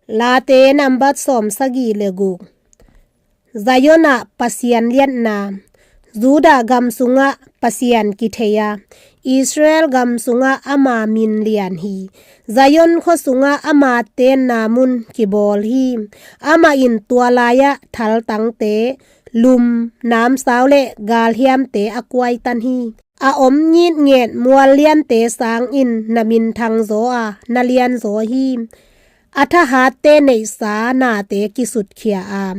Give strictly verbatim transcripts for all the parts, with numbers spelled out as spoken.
Late nambat sawmsagih le guk. Zion ah Pasian liatna. Judah gam sungah Pasian kithei a, Israel gam sungah ama min lian hi. Zion khua sungah ama tenna mun kibawl hi. Amah in tua lai-ah thaltangte, lum, namsau le galhiamte a kuaitan hi. A om ngitnget mual liante sangin na minthang zaw a, na lian zaw hi. A thahatte neihsa nate kisutkhia a,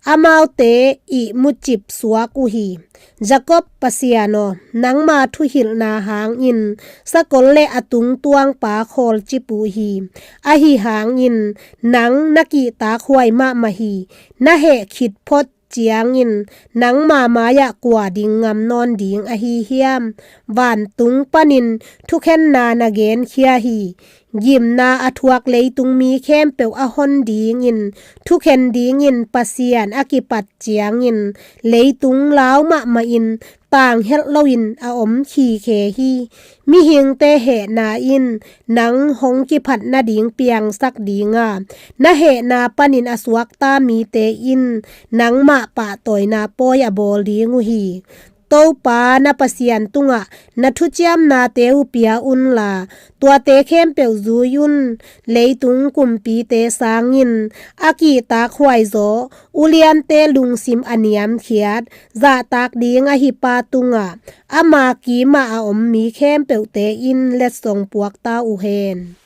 amaute ihmu cip suak uh hi. Jakob Pasian aw, nangma thuhilhna hangin sakol le a tungtuangpa khawlcip uh hi. Ahi hangin nang na kihtakhuai mahmah hi. Na heh khit phot ciangin nangma mai-ah kua ding ngam nawn ding ahi hiam? Vantung panin thukhenna na genkhia hi. Gimna a thuak leitung mi khempeuh a hon dingin, thukhen dingin Pasian a kipat ciangin leitung lau mahmahin tanghelh loin a om khikhe hi. Mihingte hehna in nang hong kiphat nading piangsak ding a, na hehna panin a suakta mite in nangmah pahtawina pawi a bawl ding uh hi. Topa na Pasian tungah na thuciamnate uh pia unla, tuate khempeuh zui un. Leitung kumpite sangin a kihtakhuai zaw, uliante lungsim a niamkhiat, zahtak ding ahi pa tungah ama kimah a om mi khempeuhte in letsong puakta uh hen.